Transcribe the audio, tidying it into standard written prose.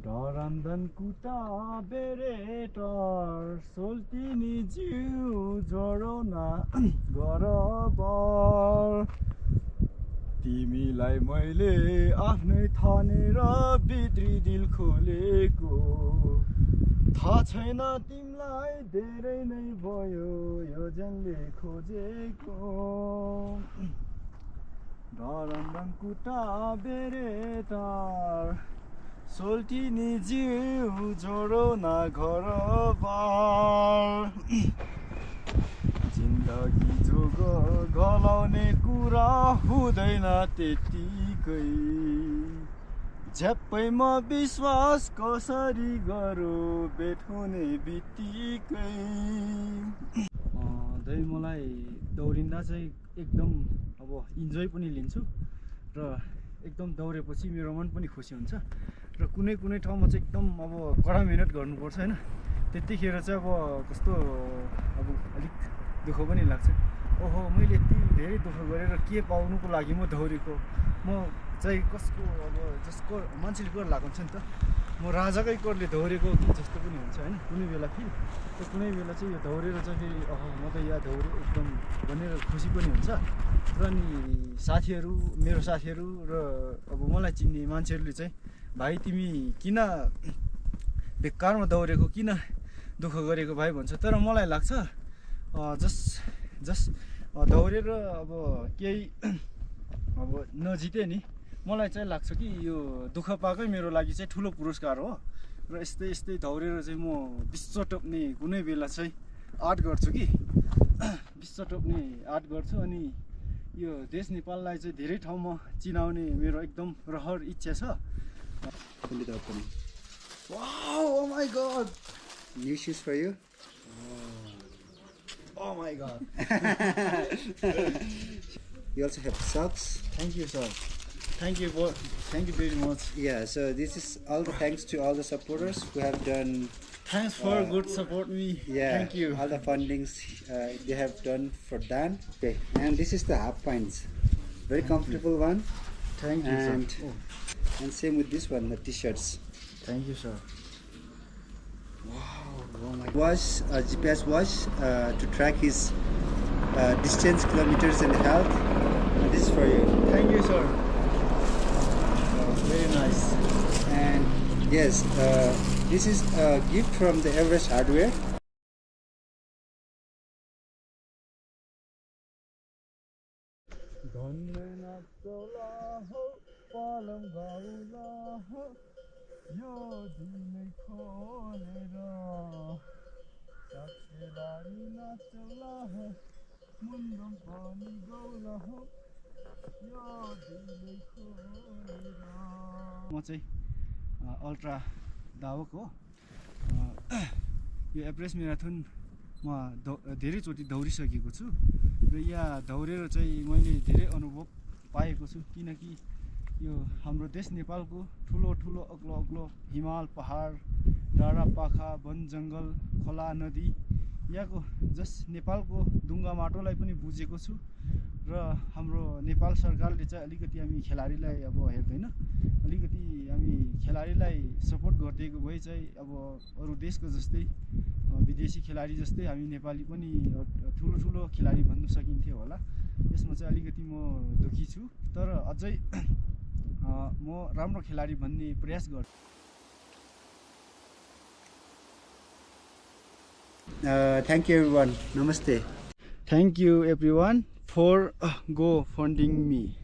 डरान्दन कुटा बेरेटर सोल्टिनी जिउ जोडो न गरबर तिमीलाई मैले आफ्नै ठानेर भित्री दिल खोलेको थाहा छैन तिमीलाई धेरै नै भयो यो जङ्गले खोजेको डरान्दन कुटा बेरेटर सोल्टिनी जिउ जोडो न घरबार जिन्दगी जोग गलाउने कुरा हुँदैन त्यतिकै झ्याप्पैमा विश्वास कसरी गरौँ भेट हुने बित्तिकै मलाई दौडिँदा चाहिँ एकदम अब इन्जोय पनि लिन्छु र एकदम दौडेपछि मेरो मन पनि खुसी हुन्छ र कुनै कुनै ठाउँमा चाहिँ एकदम अब कडा मिहिनेत गर्नुपर्छ हैन त्यतिखेर चाहिँ अब कस्तो अब अलिक दुःख पनि लाग्छ ओहो मैले यति धेरै दुःख गरेर के पाउनुको लागि म दौडेको म चाहिँ कसको अब जसको मान्छेले कर लागेको हुन्छ नि त म राजाकै करले दौडेको कि जस्तो पनि हुन्छ हैन कुनै बेला फेरि र कुनै बेला चाहिँ यो दौडेर चाहिँ फेरि ओहो म त यहाँ दौडे एकदम भनेर खुसी पनि हुन्छ र नि साथीहरू मेरो साथीहरू र अब मलाई चिन्ने मान्छेहरूले चाहिँ भाइ तिमी किन बेकारमा दौडेको किन दुःख गरेको भाइ भन्छ तर मलाई लाग्छ जस दौडेर अब केही अब नजिते नि मलाई चाहिँ लाग्छ कि यो दुःख पाएकै मेरो लागि चाहिँ ठुलो पुरस्कार हो र यस्तै यस्तै दौडेर चाहिँ म विश्व टोक्ने कुनै बेला चाहिँ आर्ट गर्छु कि विश्व टोक्ने आर्ट गर्छु अनि यो देश नेपाललाई चाहिँ धेरै ठाउँमा चिनाउने मेरो एकदम रहर इच्छा छ Wow, oh my god. New shoes for you. Oh my god. You also have socks. Thank you, sir. Thank you very much. Yeah, so this is all the thanks to all the supporters who have done. Thanks for good support me. Yeah, thank you. All the fundings they have done for Dan. Okay, and this is the half pints. Very comfortable one. Thank you, and, sir. And same with this one, the t-shirts. Thank you, sir. Wow, oh my. Watch GPS watch to track his distance, kilometers, and health. And this is for you. Thank you, sir. Very nice. And yes, this is a gift from the Everest Hardware. म चाहिँ ultra धावक हो यो Everest marathon म धेरैचोटि दौडिसकेको छु र यहाँ दौडेर चाहिँ मैले धेरै अनुभव पाएको छु किनकि यो हाम्रो देश नेपालको ठुलो ठुलो अग्लो अग्लो हिमाल पहाड डाँडा पाखा वन जङ्गल खोला नदी यहाँको नेपालको ढुङ्गा माटोलाई पनि बुझेको छु र हाम्रो नेपाल सरकारले चाहिँ अलिकति हामी खेलाडीलाई अब हेर्दैन अलिकति हामी खेलाडीलाई सपोर्ट गरिदिएको भए चाहिँ अब अरू देशको जस्तै विदेशी खेलाडी जस्तै हामी नेपाली पनि ठुलो ठुलो खेलाडी भन्न सकिन्थ्यो होला यसमा चाहिँ अलिकति म दुखी छु तर अझै म राम्रो खेलाडी भन्ने प्रयास गर्छु Thank you everyone. Namaste. Thank you everyone for go funding me.